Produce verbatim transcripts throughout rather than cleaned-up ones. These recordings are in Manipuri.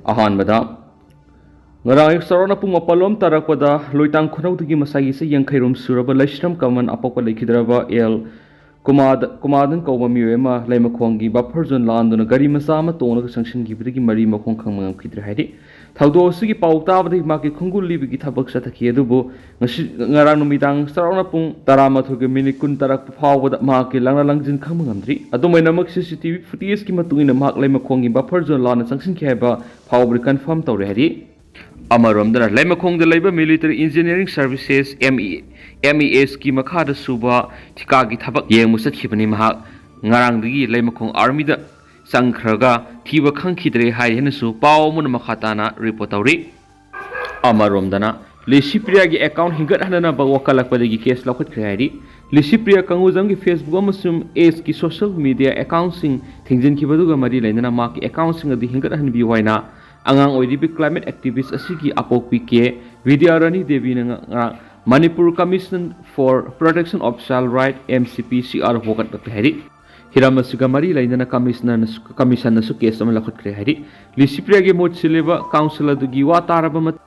ꯑꯍꯥꯟꯕꯗ, ꯉꯔꯥꯡ ꯑꯌꯨꯛ ꯆꯥꯎꯔꯥꯛꯅ ꯄꯨꯡ ꯃꯥꯄꯜ ꯂꯣꯝ ꯇꯥꯔꯛꯄꯗ ꯂꯣꯏꯇꯥꯡ ꯈꯨꯅꯧꯗꯒꯤ ꯃꯁꯥꯒꯤ ꯆꯍꯤ ꯌꯥꯡꯈꯩ ꯔꯣꯝ ꯁꯨꯔꯕ ꯂꯩꯁ꯭ꯔꯝ ꯀꯃꯟ ꯑꯄꯣꯛꯄ ꯂꯩꯈꯤꯗ꯭ꯔꯕ ꯑꯦꯜ ꯀꯨꯃꯥꯗ-, ꯀꯨꯃꯥꯗꯟ ꯀꯧꯕ ꯃꯤꯑꯣꯏ ꯑꯃ ꯂꯩꯃꯈꯣꯡꯒꯤ buffer zone ꯂꯥꯟꯗꯨꯅ ꯒꯥꯔꯤ ꯃꯆꯥ ꯑꯃ ꯇꯣꯡꯂꯒ ꯆꯪꯁꯤꯟꯈꯤꯕꯗꯒꯤ ꯃꯔꯤ ꯃꯈꯣꯡ ꯈꯪꯕ ꯉꯝꯈꯤꯗ꯭ꯔꯦ ꯍꯥꯏꯔꯤ꯫ ꯊꯧꯗꯣꯛ ꯑꯁꯤꯒꯤ ꯄꯥꯎ ꯇꯥꯕꯗꯒꯤ ꯃꯍꯥꯛꯀꯤ ꯈꯣꯡꯒꯨꯜ ꯂꯤꯕꯒꯤ ꯊꯕꯛ ꯆꯠꯊꯈꯤ, ꯑꯗꯨꯕꯨ ꯉꯁꯤ, ꯉꯔꯥꯡ ꯅꯨꯃꯤꯗꯥꯡ ꯆꯥꯎꯔꯥꯛꯅ ꯄꯨꯡ ꯇꯔꯥꯃꯥꯊꯣꯏꯒ ꯃꯤꯅꯤꯠ ꯀꯨꯟ ꯇꯥꯔꯛꯄ ꯐꯥꯎꯕꯗ ꯃꯍꯥꯛꯀꯤ ꯂꯥꯡꯅ ꯂꯥꯡꯖꯤꯟ ꯈꯪꯕ ꯉꯝꯗ꯭ꯔꯤ꯫ ꯑꯗꯨꯝ ꯑꯣꯏꯅꯃꯛ, C C T V footage ꯀꯤ ꯃꯇꯨꯡ ꯏꯟꯅ ꯃꯍꯥꯛ ꯂꯩꯃꯈꯣꯡꯒꯤ buffer zone ꯂꯥꯟꯅ ꯆꯪꯁꯤꯟꯈꯤ ꯍꯥꯏꯕ ꯐꯥꯎꯕꯗꯤ confirm ꯇꯧꯔꯦ ꯍꯥꯏꯔꯤ꯫ ꯑꯃꯔꯣꯝꯗꯅ, ꯂꯩꯃꯈꯣꯡꯗ ꯂꯩꯕ Military Engineering Services, M E, M E S ꯀꯤ ꯃꯈꯥꯗ ꯁꯨꯕ ꯊꯤꯀꯥꯒꯤ ꯊꯕꯛ ꯌꯦꯡꯕ ꯆꯠꯈꯤꯕꯅꯤ ꯃꯍꯥꯛ꯫ ꯉꯔꯥꯡꯗꯒꯤ ꯂꯩꯃꯈꯣꯡ army ꯗ ꯆꯪꯈ꯭ꯔꯒ ꯊꯤꯕ ꯈꯪꯈꯤꯗ꯭ꯔꯦ ꯍꯥꯏ ꯍꯥꯏꯅꯁꯨ ꯄꯥꯎ ꯑꯃꯅ ꯃꯈꯥ ꯇꯥꯅ report ꯇꯧꯔꯤ꯫ ꯑꯃꯔꯣꯝꯗꯅ, ꯂꯤꯁꯤꯄ꯭ꯔꯤꯌꯥꯒꯤ account ꯍꯤꯡꯒꯠꯍꯟꯅꯅꯕ ꯋꯥꯀꯠꯂꯛꯄꯗꯒꯤ case ꯂꯧꯈꯠꯈ꯭ꯔꯦ ꯍꯥꯏꯔꯤ꯫ ꯂꯤꯁꯤꯄ꯭ꯔꯤꯌꯥ ꯀꯪꯒꯨꯖꯝꯒꯤ Facebook ꯑꯃꯁꯨꯡ X ꯀꯤ social media account ꯁꯤꯡ ꯊꯤꯡꯖꯤꯟꯈꯤꯕꯗꯨꯒ ꯃꯔꯤ ꯂꯩꯅꯅ ꯃꯍꯥꯛꯀꯤ account ꯁꯤꯡ ꯑꯗꯨ ꯍꯤꯡꯒꯠꯍꯟꯕꯤꯌꯨ ꯍꯥꯏꯅ ꯑꯉꯥꯡ ꯑꯣꯏꯔꯤꯕ climate activist ꯑꯁꯤꯒꯤ ꯑꯄꯣꯛꯄꯤ ꯀꯦ ꯕꯤꯗ꯭ꯌꯥꯔꯥꯅꯤ ꯗꯦꯕꯤꯅ ꯉ-, ꯉꯔꯥꯡ Manipur Commission for Protection of Child Right, M C P C R ꯋꯥꯀꯠꯂꯛꯂꯦ ꯍꯥꯏꯔꯤ꯫ ꯍꯤꯔꯝ ꯑꯁꯤꯒ ꯃꯔꯤ ꯂꯩꯅꯅ commissioner ꯅꯁꯨ, commission ꯅꯁꯨ case ꯑꯃ ꯂꯧꯈꯠꯈ꯭ꯔꯦ ꯍꯥꯏꯔꯤ꯫ ꯂꯤꯁꯤꯄ꯭ꯔꯤꯌꯥꯒꯤ ꯃꯍꯨꯠ ꯁꯤꯜꯂꯤꯕ council ꯑꯗꯨꯒꯤ ꯋꯥ ꯇꯥꯔꯕ ꯃꯇꯨꯡ,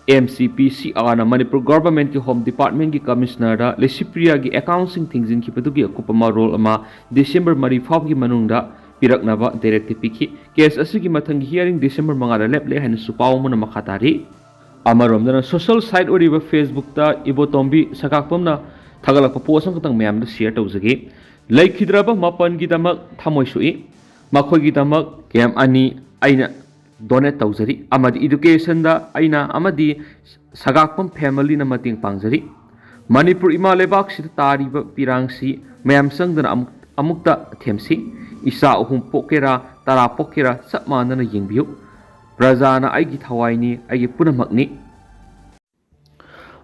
M C P C R ꯅ ꯃꯅꯤꯄꯨꯔ government ꯀꯤ Home Department ꯀꯤ commissioner ꯗ ꯂꯤꯁꯤꯄ꯭ꯔꯤꯌꯥꯒꯤ account ꯁꯤꯡ ꯊꯤꯡꯖꯤꯟꯈꯤꯕꯗꯨꯒꯤ ꯑꯀꯨꯞꯄ ꯃꯔꯣꯜ ꯑꯃ December ꯃꯔꯤ ꯐꯥꯎꯕꯒꯤ ꯃꯅꯨꯡꯗ ꯄꯤꯔꯛꯅꯕ directive ꯄꯤꯈꯤ꯫ Case ꯑꯁꯤꯒꯤ ꯃꯊꯪꯒꯤ hearing December ꯃꯉꯥꯗ ꯂꯦꯞꯂꯦ ꯍꯥꯏꯅꯁꯨ ꯄꯥꯎ ꯑꯃꯅ ꯃꯈꯥ ꯇꯥꯔꯤ꯫ ꯑꯃꯔꯣꯝꯗꯅ, social site ꯑꯣꯏꯔꯤꯕ Facebook ꯇ ꯏꯕꯣꯇꯣꯝꯕꯤ ꯁꯒꯥꯛꯄꯝꯅ ꯊꯥꯒꯠꯂꯛꯄ post ꯑꯃꯈꯛꯇꯪ ꯃꯌꯥꯝꯗ share ꯇꯧꯖꯒꯦ꯫ ꯂꯩꯈꯤꯗ꯭ꯔꯕ ꯃꯥꯄꯟꯒꯤꯗꯃꯛ ꯊꯃꯣꯏ ꯁꯣꯛꯏ꯫ ꯃꯈꯣꯏꯒꯤꯗꯃꯛ camp ꯑꯅꯤ ꯑꯩꯅ donate ꯇꯧꯖꯔꯤ ꯑꯃꯗꯤ education ꯗ ꯑꯩꯅ ꯑꯃꯗꯤ ꯁꯒꯥꯛꯄꯝ family ꯅ ꯃꯇꯦꯡ ꯄꯥꯡꯖꯔꯤ꯫ ꯃꯅꯤꯄꯨꯔ ꯏꯃꯥ ꯂꯩꯕꯥꯛꯁꯤꯗ ꯇꯥꯔꯤꯕ ꯄꯤꯔꯥꯡꯁꯤ ꯃꯌꯥꯝ ꯆꯪꯗꯅ ꯑꯃꯨꯛ, ꯑꯃꯨꯛꯇ ꯊꯦꯝꯁꯤ꯫ ꯏꯆꯥ ꯑꯍꯨꯝ ꯄꯣꯛꯀꯦꯔꯥ, ꯇꯔꯥ ꯄꯣꯛꯀꯦꯔꯥ, ꯆꯞ ꯃꯥꯟꯅꯅ ꯌꯦꯡꯕꯤꯌꯨ꯫ ꯄ꯭ꯔꯖꯥꯅ ꯑꯩꯒꯤ ꯊꯋꯥꯏꯅꯤ, ꯑꯩꯒꯤ ꯄꯨꯝꯅꯃꯛꯅꯤ꯫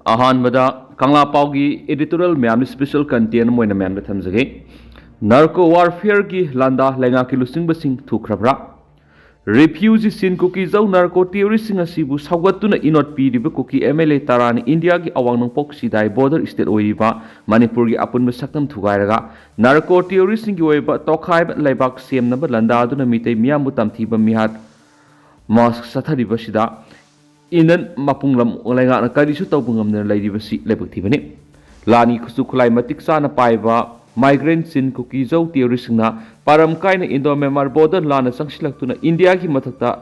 ꯑꯍꯥꯟꯕꯗ ꯀꯪꯂꯥ ꯄꯥꯎꯒꯤ editorial ꯃꯌꯥꯝꯗ special content ꯑꯃ ꯑꯣꯏꯅ ꯃꯌꯥꯝꯗ ꯊꯝꯖꯒꯦ꯫ Narco warfare ꯒꯤ ꯂꯥꯟꯗꯥ ꯂꯩꯉꯥꯛꯀꯤ ꯂꯨꯆꯤꯡꯕꯁꯤꯡ ꯊꯨꯈ꯭ꯔꯕ꯭ꯔꯥ? Refugee ꯁꯤꯟ ꯀꯨꯀꯤꯖꯧ narco terrorist ꯁꯤꯡ ꯑꯁꯤꯕꯨ ꯁꯧꯒꯠꯇꯨꯅ ꯏꯅꯣꯠ ꯄꯤꯔꯤꯕ ꯀꯨꯀꯤ M L A ꯇꯔꯥꯅ ꯏꯟꯗꯤꯌꯥꯒꯤ ꯑꯋꯥꯡ ꯅꯣꯡꯄꯣꯛ ꯁꯤꯗꯥꯏ border state ꯑꯣꯏꯔꯤꯕ ꯃꯅꯤꯄꯨꯔꯒꯤ ꯑꯄꯨꯟꯕ ꯁꯛꯇꯝ ꯊꯨꯒꯥꯏꯔꯒ narco terrorist ꯁꯤꯡꯒꯤ ꯑꯣꯏꯕ ꯇꯣꯈꯥꯏꯕ ꯂꯩꯕꯥꯛ ꯁꯦꯝꯅꯕ ꯂꯥꯟꯗꯥꯗꯨꯅ ꯃꯤꯇꯩ ꯃꯤꯌꯥꯝꯕꯨ ꯇꯝꯊꯤꯕ ꯃꯤꯍꯥꯠ ꯃꯥꯔꯆ ꯆꯠꯊꯔꯤꯕꯁꯤꯗ ꯏꯟꯗꯤꯌꯥ ꯃꯄꯨꯡ ꯂꯩꯉꯥꯛꯅ ꯀꯔꯤꯁꯨ ꯇꯧꯕ ꯉꯝꯗꯅ ꯂꯩꯔꯤꯕꯁꯤ ꯂꯥꯏꯕꯛ ꯊꯤꯕꯅꯤ꯫ ꯂꯥꯟꯒꯤ ꯈꯨꯠꯁꯨ ꯈꯨꯠꯂꯥꯏ ꯃꯇꯤꯛ ꯆꯥꯅ ꯄꯥꯏꯕ migrant Chin Kuki Zo terroristꯁꯤꯡꯅ ꯄꯥꯔꯝ ꯀꯥꯏꯅ Indo Myanmar border ꯂꯥꯟꯅ ꯆꯪꯁꯤꯜꯂꯛꯇꯨꯅ ꯏꯟꯗꯤꯌꯥꯒꯤ ꯃꯊꯛꯇ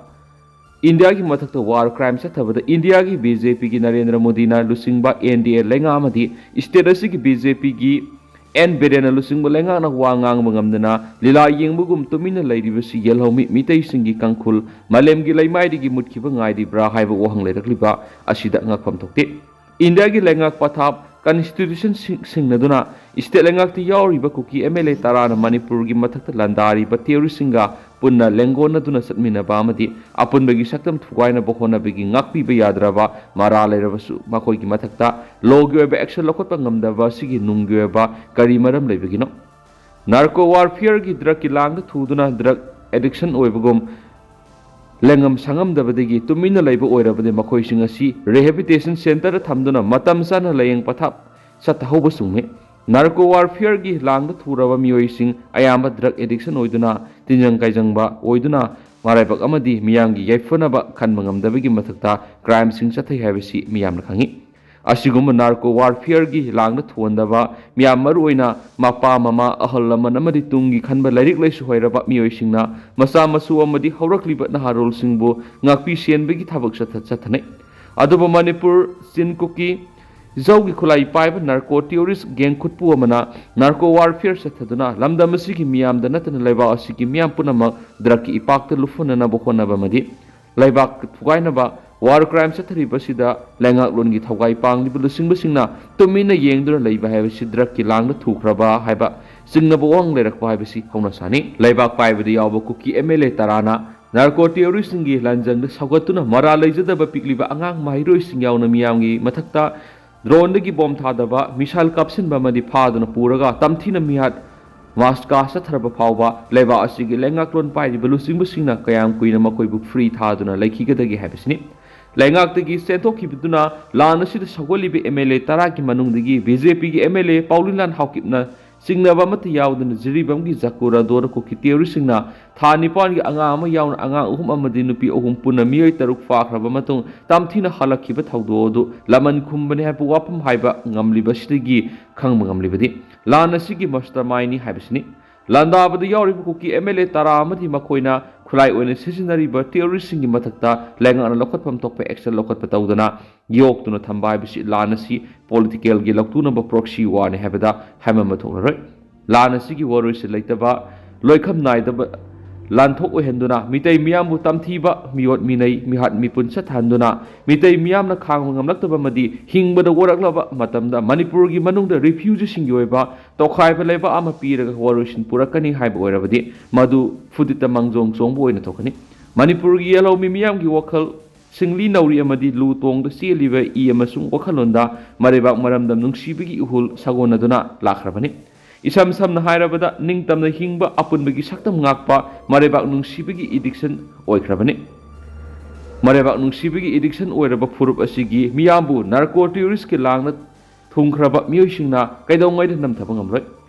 ꯏꯟꯗꯤꯌꯥꯒꯤ ꯃꯊꯛꯇ war crime ꯆꯠꯊꯕꯗ ꯏꯟꯗꯤꯌꯥꯒꯤ BJPꯒꯤ ꯅꯔꯦꯟꯗ꯭ꯔ ꯃꯣꯗꯤꯅ ꯂꯨꯆꯤꯡꯕ NDA ꯂꯩꯉꯥꯛ ꯑꯃꯗꯤ state ꯑꯁꯤꯒꯤ BJPꯒꯤ N ꯕꯤꯔꯦꯟꯅ ꯂꯨꯆꯤꯡꯕ ꯂꯩꯉꯥꯛꯅ ꯋꯥ ꯉꯥꯡꯕ ꯉꯝꯗꯅ ꯂꯤꯂꯥ ꯌꯦꯡꯕꯒꯨꯝ ꯇꯨꯃꯤꯟꯅ ꯂꯩꯔꯤꯕꯁꯤ ꯌꯦꯜꯍꯧꯃꯤ ꯃꯤꯇꯩꯁꯤꯡꯒꯤ ꯀꯥꯡꯈꯨꯜ ꯃꯥꯂꯦꯝꯒꯤ ꯂꯩꯃꯥꯏꯗꯒꯤ ꯃꯨꯠꯈꯤꯕ ꯉꯥꯏꯔꯤꯕ꯭ꯔꯥ ꯍꯥꯏꯕ ꯋꯥꯍꯪ ꯂꯩꯔꯛꯂꯤꯕ ꯑꯁꯤꯗ ꯉꯛꯐꯝ ꯊꯣꯛꯇꯦ꯫ ꯏꯟꯗꯤꯌꯥꯒꯤ ꯂꯩꯉꯥꯛ ꯄꯊꯥꯞ constitution ꯁꯤꯡ-, ꯁꯤꯡꯅꯗꯨꯅ state ꯂꯩꯉꯥꯛꯇ ꯌꯥꯎꯔꯤꯕ ꯀꯨꯀꯤ MLA ꯇꯔꯥꯅ ꯃꯅꯤꯄꯨꯔꯒꯤ ꯃꯊꯛꯇ ꯂꯥꯟꯗꯥꯔꯤꯕ terroristꯁꯤꯡꯒ ꯄꯨꯟꯅ ꯂꯦꯡꯒꯣꯟꯅꯗꯨꯅ ꯆꯠꯃꯤꯟꯅꯕ ꯑꯃꯗꯤ ꯑꯄꯨꯟꯕꯒꯤ ꯁꯛꯇꯝ ꯊꯨꯒꯥꯏꯅꯕ ꯍꯣꯠꯅꯕꯒꯤ ꯉꯥꯛꯄꯤꯕ ꯌꯥꯗ꯭ꯔꯕ ꯃꯔꯥ ꯂꯩꯔꯕꯁꯨ ꯃꯈꯣꯏꯒꯤ ꯃꯊꯛꯇ lawꯒꯤ ꯑꯣꯏꯕ action ꯂꯧꯈꯠꯄ ꯉꯝꯗꯕ ꯑꯁꯤꯒꯤ ꯅꯨꯡꯒꯤ ꯑꯣꯏꯕ ꯀꯔꯤ ꯃꯔꯝ ꯂꯩꯕꯒꯤꯅꯣ? Narco warfareꯒꯤ drugꯀꯤ ꯂꯥꯡꯗ ꯊꯨꯗꯨꯅ drug addiction ꯑꯣꯏꯕꯒꯨꯝ ꯂꯦꯡꯉꯝ ꯁꯥꯉꯝꯗꯕꯗꯒꯤ ꯇꯨꯃꯤꯟꯅ ꯂꯩꯕ ꯑꯣꯏꯔꯕꯗꯤ ꯃꯈꯣꯏꯁꯤꯡ ꯑꯁꯤ rehabilitation centreꯗ ꯊꯝꯗꯨꯅ ꯃꯇꯝ ꯆꯥꯅ ꯂꯥꯌꯦꯡ ꯄꯊꯥꯞ ꯆꯠꯊꯍꯧꯕ ꯆꯨꯝꯃꯤ꯫ Narco warfareꯒꯤ ꯂꯥꯡꯗ ꯊꯨꯔꯕ ꯃꯤꯑꯣꯏꯁꯤꯡ ꯑꯌꯥꯝꯕ drug addiction ꯑꯣꯏꯗꯨꯅ ꯇꯤꯟꯖꯪ ꯀꯥꯏꯖꯪꯕ ꯑꯣꯏꯗꯨꯅ ꯃꯔꯥꯏꯕꯛ ꯑꯃꯗꯤ ꯃꯤꯌꯥꯝꯒꯤ ꯌꯥꯏꯐꯅꯕ ꯈꯟꯕ ꯉꯝꯗꯕꯒꯤ ꯃꯊꯛꯇ crimeꯁꯤꯡ ꯆꯠꯊꯩ ꯍꯥꯏꯕꯁꯤ ꯃꯤꯌꯥꯝꯅ ꯈꯪꯏ꯫ ꯑꯁꯤꯒꯨꯝꯕ narco warfareꯒꯤ ꯂꯥꯡꯗ ꯊꯨꯍꯟꯗꯕ ꯃꯤꯌꯥꯝ, ꯃꯔꯨꯑꯣꯏꯅ ꯃꯄꯥ ꯃꯃꯥ, ꯑꯍꯜ ꯂꯃꯟ ꯑꯃꯗꯤ ꯇꯨꯡꯒꯤ ꯈꯟꯕ ꯂꯥꯏꯔꯤꯛ ꯂꯥꯏꯁꯨ ꯍꯩꯔꯕ ꯃꯤꯑꯣꯏꯁꯤꯡꯅ ꯃꯆꯥ ꯃꯁꯨ ꯑꯃꯗꯤ ꯍꯧꯔꯛꯂꯤꯕ ꯅꯍꯥꯔꯣꯜꯁꯤꯡꯕꯨ ꯉꯥꯛꯄꯤ ꯁꯦꯟꯕꯒꯤ ꯊꯕꯛ ꯆꯠꯊ-, ꯆꯠꯊꯅꯩ꯫ ꯑꯗꯨꯕꯨ ꯃꯅꯤꯄꯨꯔ Chin Kuki Zoꯒꯤ ꯈꯨꯠꯂꯥꯏ ꯄꯥꯏꯕ narco terrorist gang ꯈꯨꯠꯄꯨ ꯑꯃꯅ narco warfare ꯆꯠꯊꯗꯨꯅ ꯂꯝꯗꯝ ꯑꯁꯤꯒꯤ ꯃꯤꯌꯥꯝꯗ ꯅꯠꯇꯅ ꯂꯩꯕꯥꯛ ꯑꯁꯤꯒꯤ ꯃꯤꯌꯥꯝ ꯄꯨꯝꯅꯃꯛ drugꯀꯤ ꯏꯄꯥꯛꯇ ꯂꯨꯞꯍꯟꯅꯅꯕ ꯍꯣꯠꯅꯕ ꯑꯃꯗꯤ ꯂꯩꯕꯥꯛ ꯊꯨꯒꯥꯏꯅꯕ war crime ꯆꯠꯊꯔꯤꯕꯁꯤꯗ ꯂꯩꯉꯥꯛꯂꯣꯟꯒꯤ ꯊꯧꯒꯥꯏ ꯄꯥꯡꯂꯤꯕ ꯂꯨꯆꯤꯡꯕꯁꯤꯡꯅ ꯇꯨꯃꯤꯟꯅ ꯌꯦꯡꯗꯨꯅ ꯂꯩꯕ ꯍꯥꯏꯕꯁꯤ drugꯀꯤ ꯂꯥꯡꯗ ꯊꯨꯈ꯭ꯔꯕ ꯍꯥꯏꯕ ꯆꯤꯡꯅꯕ ꯋꯥꯍꯪ ꯂꯩꯔꯛꯄ ꯍꯥꯏꯕꯁꯤ ꯍꯧꯅ ꯁꯥꯅꯤ꯫ ꯂꯩꯕꯥꯛ ꯄꯥꯏꯕꯗ ꯌꯥꯎꯕ ꯀꯨꯀꯤ MLA ꯇꯔꯥꯅ narco terroristꯁꯤꯡꯒꯤ ꯂꯥꯟꯖꯪꯗ ꯁꯧꯒꯠꯇꯨꯅ ꯃꯔꯥꯜ ꯂꯩꯖꯗꯕ ꯄꯤꯛꯂꯤꯕ ꯑꯉꯥꯡ ꯃꯍꯩꯔꯣꯏꯁꯤꯡ ꯌꯥꯎꯅ ꯃꯤꯌꯥꯝꯒꯤ ꯃꯊꯛꯇ droneꯗꯒꯤ bomb ꯊꯥꯗꯕ, missile ꯀꯥꯞꯁꯤꯟꯕ ꯑꯃꯗꯤ ꯐꯥꯗꯨꯅ ꯄꯨꯔꯒ ꯇꯝꯊꯤꯅ ꯃꯤꯍꯥꯠ ꯃꯥꯁꯀꯥ ꯆꯠꯊꯔꯕ ꯐꯥꯎꯕ ꯂꯩꯕꯥꯛ ꯑꯁꯤꯒꯤ ꯂꯩꯉꯥꯛꯂꯣꯟ ꯄꯥꯏꯔꯤꯕ ꯂꯨꯆꯤꯡꯕꯁꯤꯡꯅ ꯀꯌꯥꯝ ꯀꯨꯏꯅ ꯃꯈꯣꯏꯕꯨ free ꯊꯥꯗꯨꯅ ꯂꯩꯈꯤꯒꯗꯒꯦ ꯍꯥꯏꯕꯁꯤꯅꯤ꯫ ꯂꯩꯉꯥꯛꯇꯒꯤ ꯆꯦꯟꯊꯣꯛꯈꯤꯕꯗꯨꯅ ꯂꯥꯟ ꯑꯁꯤꯗ ꯁꯧꯒꯠꯂꯤꯕ MLA ꯇꯔꯥꯒꯤ ꯃꯅꯨꯡꯗꯒꯤ BJPꯒꯤ MLA ꯄꯥꯎꯂꯤꯟꯂꯥꯜ ꯍꯥꯎꯀꯤꯞꯅ ꯆꯤꯡꯅꯕ ꯑꯃꯠꯇ ꯌꯥꯎꯗꯅ ꯖꯤꯔꯤꯕꯥꯝꯒꯤ ꯖꯀꯨꯔꯥꯗꯣꯗ ꯀꯨꯀꯤ ꯇꯦꯔꯣꯔꯤꯁꯁꯤꯡꯅ ꯊꯥ ꯅꯤꯄꯥꯟꯒꯤ ꯑꯉꯥꯡ ꯑꯃ ꯌꯥꯎꯅ ꯑꯉꯥꯡ ꯑꯍꯨꯝ ꯑꯃꯗꯤ ꯅꯨꯄꯤ ꯑꯍꯨꯝ ꯄꯨꯟꯅ ꯃꯤꯑꯣꯏ ꯇꯔꯨꯛ ꯐꯥꯈ꯭ꯔꯕ ꯃꯇꯨꯡ ꯇꯝꯊꯤꯅ ꯍꯜꯂꯛꯈꯤꯕ ꯊꯧꯗꯣꯛ ꯑꯗꯨ ꯂꯃꯟ ꯈꯨꯝꯕꯅꯤ ꯍꯥꯏꯕ ꯋꯥꯐꯝ ꯍꯥꯏꯕ ꯉꯝꯂꯤꯕꯁꯤꯗꯒꯤ ꯈꯪꯕ ꯉꯝꯂꯤꯕꯗꯤ ꯂꯥꯟ ꯑꯁꯤꯒꯤ ꯃꯁꯇꯔꯃꯥꯏꯟꯅꯤ ꯍꯥꯏꯕꯁꯤꯅꯤ꯫ ꯂꯥꯟꯗꯥꯕꯗ ꯌꯥꯎꯔꯤꯕ ꯀꯨꯀꯤ ꯑꯦꯝ ꯑꯦꯜ ꯑꯦ ꯇꯔꯥ ꯑꯃꯗꯤ ꯃꯈꯣꯏꯅ ꯈꯨꯠꯂꯥꯏ ꯑꯣꯏꯅ ꯁꯤꯖꯤꯟꯅꯔꯤꯕ ꯇꯦꯔꯣꯔꯤꯁꯁꯤꯡꯒꯤ ꯃꯊꯛꯇ ꯂꯩꯉꯥꯛꯅ ꯂꯧꯈꯠꯐꯝ ꯊꯣꯛꯄ ꯑꯦꯛꯁꯟ ꯂꯧꯈꯠꯄ ꯇꯧꯗꯅ ꯌꯣꯛꯇꯨꯅ ꯊꯝꯕ ꯍꯥꯏꯕꯁꯤ ꯂꯥꯟ ꯑꯁꯤ ꯄꯣꯂꯤꯇꯤꯀꯦꯜꯒꯤ ꯂꯧꯇꯨꯅꯕ ꯄ꯭ꯔꯣꯛꯁꯤ ꯋꯥꯔꯅꯤ ꯍꯥꯏꯕꯗ ꯍꯥꯏꯃꯟꯕ ꯊꯣꯛꯂꯔꯣꯏ꯫ ꯂꯥꯟ ꯑꯁꯤꯒꯤ ꯋꯥꯔꯣꯏꯁꯤꯟ ꯂꯩꯇꯕ, ꯂꯣꯏꯈꯝ ꯅꯥꯏꯗꯕ ꯂꯥꯟꯊꯣꯛ ꯑꯣꯏꯍꯟꯗꯨꯅ ꯃꯤꯇꯩ ꯃꯤꯌꯥꯝꯕꯨ ꯇꯝꯊꯤꯕ ꯃꯤꯑꯣꯠ ꯃꯤꯅꯩ ꯃꯤꯍꯥꯠ ꯃꯤꯄꯨꯟ ꯆꯠꯊꯍꯟꯗꯨꯅ ꯃꯤꯇꯩ ꯃꯤꯌꯥꯝꯅ ꯈꯥꯡꯕ ꯉꯝꯂꯛꯇꯕ ꯑꯃꯗꯤ ꯍꯤꯡꯕꯗ ꯋꯥꯔꯛꯂꯕ ꯃꯇꯝꯗ ꯃꯅꯤꯄꯨꯔꯒꯤ ꯃꯅꯨꯡꯗ ꯔꯤꯐ꯭ꯌꯨꯖꯤꯁꯤꯡꯒꯤ ꯑꯣꯏꯕ ꯇꯣꯈꯥꯏꯕ ꯂꯩꯕꯥꯛ ꯑꯃ ꯄꯤꯔꯒ ꯋꯥꯔꯣꯏꯁꯤꯟ ꯄꯨꯔꯛꯀꯅꯤ ꯍꯥꯏꯕ ꯑꯣꯏꯔꯕꯗꯤ ꯃꯗꯨ ꯐꯨꯗꯤꯠꯇ ꯃꯥꯡꯖꯣꯡ ꯆꯣꯡꯕ ꯑꯣꯏꯅ ꯊꯣꯛꯀꯅꯤ꯫ ꯃꯅꯤꯄꯨꯔꯒꯤ ꯌꯦꯜꯍꯧꯃꯤ ꯃꯤꯌꯥꯝꯒꯤ ꯋꯥꯈꯜ ꯁꯤꯡꯂꯤ ꯅꯧꯔꯤ ꯑꯃꯗꯤ ꯂꯨ ꯇꯣꯡꯗ ꯆꯦꯜꯂꯤꯕ ꯏ ꯑꯃꯁꯨꯡ ꯋꯥꯈꯜꯂꯣꯟꯗ ꯃꯔꯩꯕꯥꯛ ꯃꯔꯝꯗꯝ ꯅꯨꯡꯁꯤꯕꯒꯤ ꯏꯍꯨꯜ ꯁꯥꯒꯣꯟꯅꯗꯨꯅ ꯂꯥꯛꯈ꯭ꯔꯕꯅꯤ꯫ ꯏꯁꯝ ꯁꯝꯅ ꯍꯥꯏꯔꯕꯗ ꯅꯤꯡꯇꯝꯅ ꯍꯤꯡꯕ ꯑꯄꯨꯟꯕꯒꯤ ꯁꯛꯇꯝ ꯉꯥꯛꯄ ꯃꯔꯩꯕꯥꯛ ꯅꯨꯡꯁꯤꯕꯒꯤ ꯏꯗꯤꯛꯁꯟ ꯑꯣꯏꯈ꯭ꯔꯕꯅꯤ꯫ ꯃꯔꯩꯕꯥꯛ ꯅꯨꯡꯁꯤꯕꯒꯤ ꯏꯗꯤꯛꯁꯟ ꯑꯣꯏꯔꯕ ꯐꯨꯔꯨꯞ ꯑꯁꯤꯒꯤ ꯃꯤꯌꯥꯝꯕꯨ ꯅꯥꯔꯀꯣ ꯇꯦꯔꯣꯔꯤꯁꯀꯤ ꯂꯥꯡꯅ ꯊꯨꯡꯈ꯭ꯔꯕ ꯃꯤꯑꯣꯏꯁꯤꯡꯅ ꯀꯩꯗꯧꯉꯩꯗ ꯅꯝꯊꯕ ꯉꯝꯂꯣꯏ꯫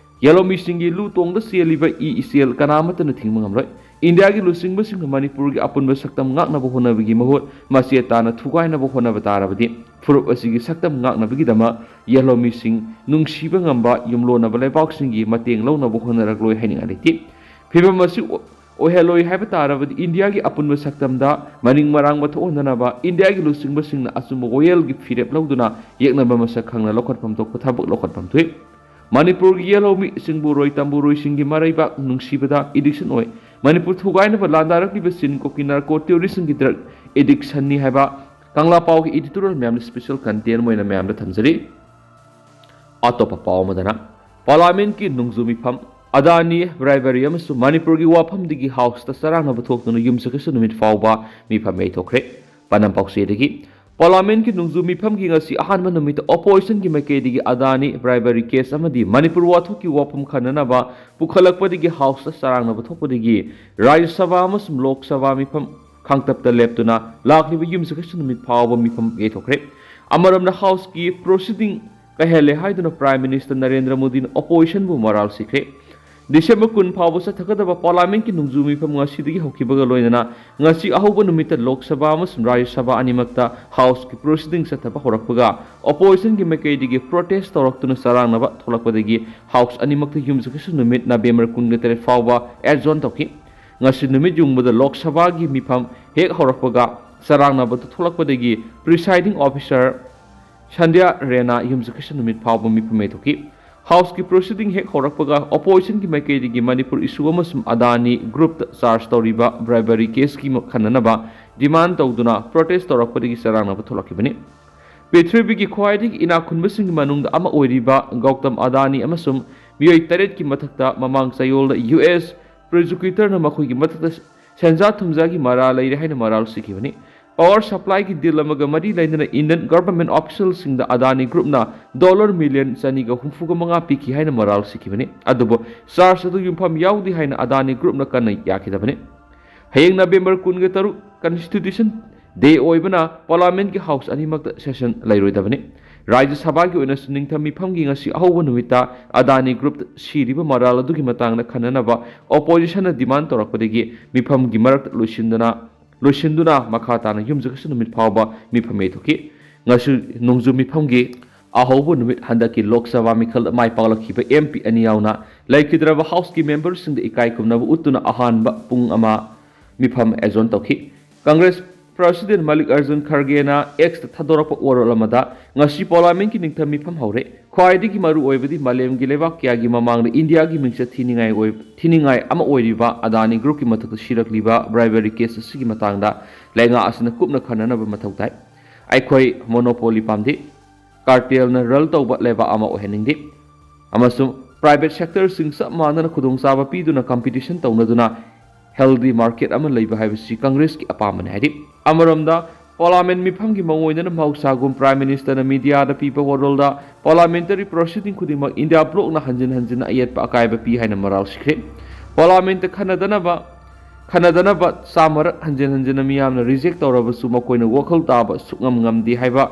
ꯌꯦꯜꯍꯧꯃꯤꯁꯤꯡꯒꯤ ꯂꯨ ꯇꯣꯡꯗ ꯆꯦꯜꯂꯤꯕ ꯏ ꯏꯆꯦꯜ ꯀꯅꯥꯃꯠꯇꯅ ꯊꯤꯡꯕ ꯉꯝꯂꯣꯏ꯫ ꯏꯟꯗꯤꯌꯥꯒꯤ ꯂꯨꯆꯤꯡꯕꯁꯤꯡꯅ ꯃꯅꯤꯄꯨꯔꯒꯤ ꯑꯄꯨꯟꯕ ꯁꯛꯇꯝ ꯉꯥꯛꯅꯕ ꯍꯣꯠꯅꯕꯒꯤ ꯃꯍꯨꯠ ꯃꯆꯦꯠ ꯇꯥꯅ ꯊꯨꯒꯥꯏꯅꯕ ꯍꯣꯠꯅꯕ ꯇꯥꯔꯕꯗꯤ ꯐꯨꯔꯨꯞ ꯑꯁꯤꯒꯤ ꯁꯛꯇꯝ ꯉꯥꯛꯅꯕꯒꯤꯗꯃꯛ ꯌꯦꯜꯍꯧꯃꯤꯁꯤꯡ ꯅꯨꯡꯁꯤꯕ ꯉꯝꯕ ꯌꯨꯝꯂꯣꯟꯅꯕ ꯂꯩꯕꯥꯛꯁꯤꯡꯒꯤ ꯃꯇꯦꯡ ꯂꯧꯅꯕ ꯍꯣꯠꯅꯔꯛꯂꯣꯏ ꯍꯥꯏꯅꯤꯡꯉꯥꯏ ꯂꯩꯇꯦ꯫ ꯐꯤꯕꯝ ꯑꯁꯤ ꯑꯣ-, ꯑꯣꯏꯍꯜꯂꯣꯏ ꯍꯥꯏꯕ ꯇꯥꯔꯕꯗꯤ ꯏꯟꯗꯤꯌꯥꯒꯤ ꯑꯄꯨꯟꯕ ꯁꯛꯇꯝꯗ ꯃꯅꯤꯡ ꯃꯔꯥꯡꯕ ꯊꯣꯛꯍꯟꯗꯅꯕ ꯏꯟꯗꯤꯌꯥꯒꯤ ꯂꯨꯆꯤꯡꯕꯁꯤꯡꯅ ꯑꯆꯨꯝꯕ ꯋꯥꯌꯦꯜꯒꯤ ꯐꯤꯔꯦꯞ ꯂꯧꯗꯨꯅ ꯌꯦꯛꯅꯕ ꯃꯁꯛ ꯈꯪꯅ ꯂꯧꯈꯠꯐꯝ ꯊꯣꯛꯄ ꯊꯕꯛ ꯂꯧꯈꯠꯐꯝ ꯊꯣꯛꯏ꯫ ꯃꯅꯤꯄꯨꯔꯒꯤ ꯌꯦꯜꯍꯧꯃꯤ ꯆꯤꯡꯕꯨꯔꯣꯏ ꯇꯝꯕꯨꯔꯣꯏꯁꯤꯡꯒꯤ ꯃꯔꯩꯕꯥꯛ ꯅꯨꯡꯁꯤꯕꯗ ꯏꯗꯤꯛꯁꯟ ꯑꯣꯏ꯫ ꯃꯅꯤꯄꯨꯔ ꯊꯨꯒꯥꯏꯅꯕ ꯂꯥꯟꯗꯥꯔꯛꯂꯤꯕ ꯆꯤꯟ ꯀꯣꯛꯀꯤ ꯅꯥꯔꯀꯣ ꯇꯦꯔꯣꯔꯤꯁꯝꯒꯤ ꯗ꯭ꯔꯒ ꯑꯦꯗꯤꯛꯁꯟꯅꯤ ꯍꯥꯏꯕ ꯀꯪꯂꯥ ꯄꯥꯎꯒꯤ ꯏꯗꯤꯇꯣꯔꯤꯌꯦꯜ ꯃꯌꯥꯝꯗ ꯁ꯭ꯄꯦꯁꯦꯜ ꯀꯟꯇꯦꯟ ꯑꯣꯏꯅ ꯃꯌꯥꯝꯗ ꯊꯝꯖꯔꯤ꯫ ꯑꯇꯣꯞꯄ ꯄꯥꯎ ꯑꯃꯗꯅ ꯄꯥꯔꯂꯥꯃꯦꯟꯠꯀꯤ ꯅꯣꯡꯖꯨ ꯃꯤꯐꯝ, ꯑꯗꯥꯅꯤ, ꯕ꯭ꯔꯥꯏꯕꯔꯤ ꯑꯃꯁꯨꯡ ꯃꯅꯤꯄꯨꯔꯒꯤ ꯋꯥꯐꯝꯗꯒꯤ ꯍꯥꯎꯁꯇ ꯆꯔꯥꯡꯅꯕ ꯊꯣꯛꯇꯨꯅ ꯌꯨꯝꯁꯀꯩꯁ ꯅꯨꯃꯤꯠ ꯐꯥꯎꯕ ꯃꯤꯐꯝ ꯌꯩꯊꯣꯛꯈ꯭ꯔꯦ꯫ ꯄꯥꯟꯗꯝ ꯄꯥꯎꯆꯦꯗꯒꯤ ꯄꯥꯔꯂꯥꯃꯦꯟꯠꯀꯤ ꯅꯣꯡꯖꯨ ꯃꯤꯐꯝꯒꯤ ꯉꯁꯤ ꯑꯍꯥꯟꯕ ꯅꯨꯃꯤꯠꯇ ꯑꯣꯄꯣꯖꯤꯁꯟꯒꯤ ꯃꯥꯏꯀꯩꯗꯒꯤ ꯑꯗꯥꯅꯤ, ꯕ꯭ꯔꯥꯏꯕꯔꯤ ꯀꯦꯁ ꯑꯃꯗꯤ ꯃꯅꯤꯄꯨꯔ ꯋꯥꯊꯣꯛꯀꯤ ꯋꯥꯐꯝ ꯈꯟꯅꯅꯕ ꯄꯨꯈꯠꯂꯛꯄꯗꯒꯤ ꯍꯥꯎꯁꯇ ꯆꯔꯥꯡꯅꯕ ꯊꯣꯛꯄꯗꯒꯤ ꯔꯥꯖ꯭ꯌ ꯁꯚꯥ ꯑꯃꯁꯨꯡ ꯂꯣꯛ ꯁꯚꯥ ꯃꯤꯐꯝ ꯈꯥꯡꯇꯞꯇ ꯂꯦꯞꯇꯨꯅ ꯂꯥꯛꯂꯤꯕ ꯌꯨꯝꯁꯀꯩꯁ ꯅꯨꯃꯤꯠ ꯐꯥꯎꯕ ꯃꯤꯐꯝ ꯌꯩꯊꯣꯛꯈ꯭ꯔꯦ꯫ ꯑꯃꯔꯣꯝꯗ ꯍꯥꯎꯁꯀꯤ ꯄ꯭ꯔꯣꯁꯤꯗꯤꯡ ꯀꯥꯏꯍꯜꯂꯦ ꯍꯥꯏꯗꯨꯅ Prime Minister ꯅꯔꯦꯟꯗ꯭ꯔ ꯃꯣꯗꯤꯅ oppositionꯕꯨ ꯃꯔꯥꯜ ꯁꯤꯈ꯭ꯔꯦ꯫ ꯗꯤꯁꯦꯝꯕꯔ ꯀꯨꯟ ꯐꯥꯎꯕ ꯆꯠꯊꯒꯗꯕ Parliamentꯀꯤ ꯅꯣꯡꯖꯨ ꯃꯤꯐꯝ ꯉꯁꯤꯗꯒꯤ ꯍꯧꯈꯤꯕꯒ ꯂꯣꯏꯅꯅ ꯉꯁꯤ ꯑꯍꯧꯕ ꯅꯨꯃꯤꯠꯇ ꯂꯣꯛ ꯁꯚꯥ ꯑꯃꯁꯨꯡ ꯔꯥꯖ꯭ꯌ ꯁꯚꯥ ꯑꯅꯤꯃꯛꯇ Houseꯀꯤ proceeding ꯆꯠꯊꯕ ꯍꯧꯔꯛꯄꯒ oppositionꯒꯤ ꯃꯥꯏꯀꯩꯗꯒꯤ protest ꯇꯧꯔꯛꯇꯨꯅ ꯆꯔꯥꯡꯅꯕ ꯊꯣꯛꯂꯛꯄꯗꯒꯤ House ꯑꯅꯤꯃꯛꯇ ꯌꯨꯝꯁꯀꯩꯁ ꯅꯨꯃꯤꯠ ꯅꯕꯦꯝꯕꯔ ꯀꯨꯟꯒ ꯇꯔꯦꯠ ꯐꯥꯎꯕ adjourn ꯇꯧꯈꯤ꯫ ꯉꯁꯤ ꯅꯨꯃꯤꯠ ꯌꯨꯡꯕꯗ ꯂꯣꯛ ꯁꯚꯥꯒꯤ ꯃꯤꯐꯝ ꯍꯦꯛ ꯍꯧꯔꯛꯄꯒ ꯆꯔꯥꯡꯅꯕꯗꯨ ꯊꯣꯛꯂꯛꯄꯗꯒꯤ presiding officer ꯁꯟꯙ꯭ꯌꯥ ꯔꯦꯅꯥ ꯌꯨꯝꯁꯀꯩꯁ ꯅꯨꯃꯤꯠ ꯐꯥꯎꯕ ꯃꯤꯐꯝ ꯌꯩꯊꯣꯛꯈꯤ꯫ Houseꯀꯤ proceeding ꯍꯦꯛ ꯍꯧꯔꯛꯄꯒ oppositionꯒꯤ ꯃꯥꯏꯀꯩꯗꯒꯤ ꯃꯅꯤꯄꯨꯔ issue ꯑꯃꯁꯨꯡ ꯑꯗꯥꯅꯤ groupꯇ charge ꯇꯧꯔꯤꯕ bribery caseꯀꯤ ꯈꯟꯅꯅꯕ demand ꯇꯧꯗꯨꯅ protest ꯇꯧꯔꯛꯄꯗꯒꯤ ꯆꯔꯥꯡꯅꯕ ꯊꯣꯛꯂꯛꯈꯤꯕꯅꯤ꯫ ꯄ꯭ꯔꯤꯊꯤꯕꯤꯒꯤ ꯈ꯭ꯋꯥꯏꯗꯒꯤ ꯏꯅꯥꯛ ꯈꯨꯟꯕꯁꯤꯡꯒꯤ ꯃꯅꯨꯡꯗ ꯑꯃ ꯑꯣꯏꯔꯤꯕ ꯒꯧꯇꯝ ꯑꯗꯥꯅꯤ ꯑꯃꯁꯨꯡ ꯃꯤꯑꯣꯏ ꯇꯔꯦꯠꯀꯤ ꯃꯊꯛꯇ ꯃꯃꯥꯡ ꯆꯌꯣꯜꯗ ꯌꯨ ꯑꯦꯁ prosecutorꯅ ꯃꯈꯣꯏꯒꯤ ꯃꯊꯛꯇ ꯁꯦꯟꯖꯥ ꯊꯨꯝꯖꯥꯒꯤ ꯃꯔꯥꯜ ꯂꯩꯔꯦ ꯍꯥꯏꯅ ꯃꯔꯥꯜ ꯁꯤꯈꯤꯕꯅꯤ꯫ Power supplyꯒꯤ deal ꯑꯃꯒ ꯃꯔꯤ ꯂꯩꯅꯅ Indian government officialꯁꯤꯡꯗ ꯑꯗꯥꯅꯤ groupꯅ dollar million ꯆꯅꯤꯒ ꯍꯨꯝꯐꯨꯒ ꯃꯉꯥ ꯄꯤꯈꯤ ꯍꯥꯏꯅ ꯃꯔꯥꯜ ꯁꯤꯈꯤꯕꯅꯤ꯫ ꯑꯗꯨꯕꯨ charge ꯑꯗꯨ ꯌꯨꯝꯐꯝ ꯌꯥꯎꯗꯦ ꯍꯥꯏꯅ ꯑꯗꯥꯅꯤ groupꯅ ꯀꯟꯅ ꯌꯥꯈꯤꯗꯕꯅꯤ꯫ ꯍꯌꯦꯡ ꯅꯕꯦꯝꯕꯔ ꯀꯨꯟꯒ ꯇꯔꯨꯛ Constitution Day ꯑꯣꯏꯕꯅ Parliamentꯀꯤ House ꯑꯅꯤꯃꯛꯇ session ꯂꯩꯔꯣꯏꯗꯕꯅꯤ꯫ ꯔꯥꯖ꯭ꯌ ꯁꯚꯥꯒꯤ ꯑꯣꯏꯅꯁꯨ ꯅꯤꯡꯊꯝ ꯃꯤꯐꯝꯒꯤ ꯉꯁꯤ ꯑꯍꯧꯕ ꯅꯨꯃꯤꯠꯇ ꯑꯗꯥꯅꯤ groupꯇ ꯁꯤꯔꯤꯕ ꯃꯔꯥꯜ ꯑꯗꯨꯒꯤ ꯃꯇꯥꯡꯗ ꯈꯟꯅꯅꯕ oppositionꯅ demand ꯇꯧꯔꯛꯄꯗꯒꯤ ꯃꯤꯐꯝꯒꯤ ꯃꯔꯛꯇ ꯂꯣꯏꯁꯤꯟꯗꯅ, ꯂꯣꯏꯁꯤꯟꯗꯨꯅ ꯃꯈꯥ ꯇꯥꯅ ꯌꯨꯝꯁꯀꯩꯁ ꯅꯨꯃꯤꯠ ꯐꯥꯎꯕ ꯃꯤꯐꯝ ꯌꯩꯊꯣꯛꯈꯤ꯫ ꯉꯁꯤ ꯅꯣꯡꯖꯨ ꯃꯤꯐꯝꯒꯤ ꯑꯍꯧꯕ ꯅꯨꯃꯤꯠ ꯍꯟꯗꯛꯀꯤ ꯂꯣꯛ ꯁꯚꯥ ꯃꯤꯈꯜꯗ ꯃꯥꯏ ꯄꯥꯛꯂꯛꯈꯤꯕ M P ꯑꯅꯤ ꯌꯥꯎꯅ ꯂꯩꯈꯤꯗ꯭ꯔꯕ Houseꯀꯤ memberꯁꯤꯡꯗ ꯏꯀꯥꯏ ꯈꯨꯝꯅꯕ ꯎꯠꯇꯨꯅ ꯑꯍꯥꯟꯕ ꯄꯨꯡ ꯑꯃ ꯃꯤꯐꯝ adjourn ꯇꯧꯈꯤ꯫ Congress President ꯃꯜꯂꯤꯛ ꯑꯔꯖꯨꯟ ꯈꯔꯒꯦꯅ Xꯇ ꯊꯥꯗꯣꯔꯛꯄ ꯋꯥꯔꯣꯜ ꯑꯃꯗ, "ꯉꯁꯤ Parliamentꯀꯤ ꯅꯤꯡꯊꯝ ꯃꯤꯐꯝ ꯍꯧꯔꯦ꯫ ꯈ꯭ꯋꯥꯏꯗꯒꯤ ꯃꯔꯨ ꯑꯣꯏꯕꯗꯤ ꯃꯥꯂꯦꯝꯒꯤ ꯂꯩꯕꯥꯛ ꯀꯌꯥꯒꯤ ꯃꯃꯥꯡꯗ ꯏꯟꯗꯤꯌꯥꯒꯤ ꯃꯤꯡꯆꯠ ꯊꯤꯅꯤꯡꯉꯥꯏ ꯑꯣꯏ-, ꯊꯤꯅꯤꯡꯉꯥꯏ ꯑꯃ ꯑꯣꯏꯔꯤꯕ ꯑꯗꯥꯅꯤ groupꯀꯤ ꯃꯊꯛꯇ ꯁꯤꯔꯛꯂꯤꯕ bribery case ꯑꯁꯤꯒꯤ ꯃꯇꯥꯡꯗ ꯂꯩꯉꯥꯛ ꯑꯁꯤꯅ ꯀꯨꯞꯅ ꯈꯟꯅꯅꯕ ꯃꯊꯧ ꯇꯥꯏ꯫ ꯑꯩꯈꯣꯏ monopoly ꯄꯥꯝꯗꯦ꯫ Cartelꯅ rule ꯇꯧꯕ ꯂꯩꯕꯥꯛ ꯑꯃ ꯑꯣꯏꯍꯟꯅꯤꯡꯗꯦ꯫ ꯑꯃꯁꯨꯡ private sectorꯁꯤꯡ ꯆꯞ ꯃꯥꯟꯅꯅ ꯈꯨꯗꯣꯡꯆꯥꯕ ꯄꯤꯗꯨꯅ competition ꯇꯧꯅꯗꯨꯅ healthy market ꯑꯃ ꯂꯩꯕ ꯍꯥꯏꯕꯁꯤ Congressꯀꯤ ꯑꯄꯥꯝꯕꯅꯤ" ꯍꯥꯏꯔꯤ꯫ ꯑꯃꯔꯣꯝꯗ, Parliament ꯃꯤꯐꯝꯒꯤ ꯃꯑꯣꯡ ꯑꯣꯏꯅ ꯃꯍꯧꯁꯥꯒꯨꯝ Prime Ministerꯅ mediaꯗ ꯄꯤꯕ ꯋꯥꯔꯣꯜꯗ, "Parliamentary proceeding ꯈꯨꯗꯤꯡꯃꯛ ꯏꯟꯗꯤꯌꯥ blocꯅ ꯍꯟꯖꯤꯟ ꯍꯟꯖꯤꯟꯅ ꯑꯌꯦꯠꯄ ꯑꯀꯥꯏꯕ ꯄꯤ" ꯍꯥꯏꯅ ꯃꯔꯥꯜ ꯁꯤꯈ꯭ꯔꯦ꯫ Parliamentꯇ ꯈꯟꯅꯗꯅꯕ, ꯈꯟꯅꯗꯅꯕ ꯆꯥꯝꯃꯔꯛ ꯍꯟꯖꯤꯟ ꯍꯟꯖꯤꯟꯅ ꯃꯤꯌꯥꯝꯅ reject ꯇꯧꯔꯕꯁꯨ ꯃꯈꯣꯏꯅ ꯋꯥꯈꯜ ꯇꯥꯕ ꯁꯨꯛꯉꯝ ꯉꯝꯗꯦ ꯍꯥꯏꯕ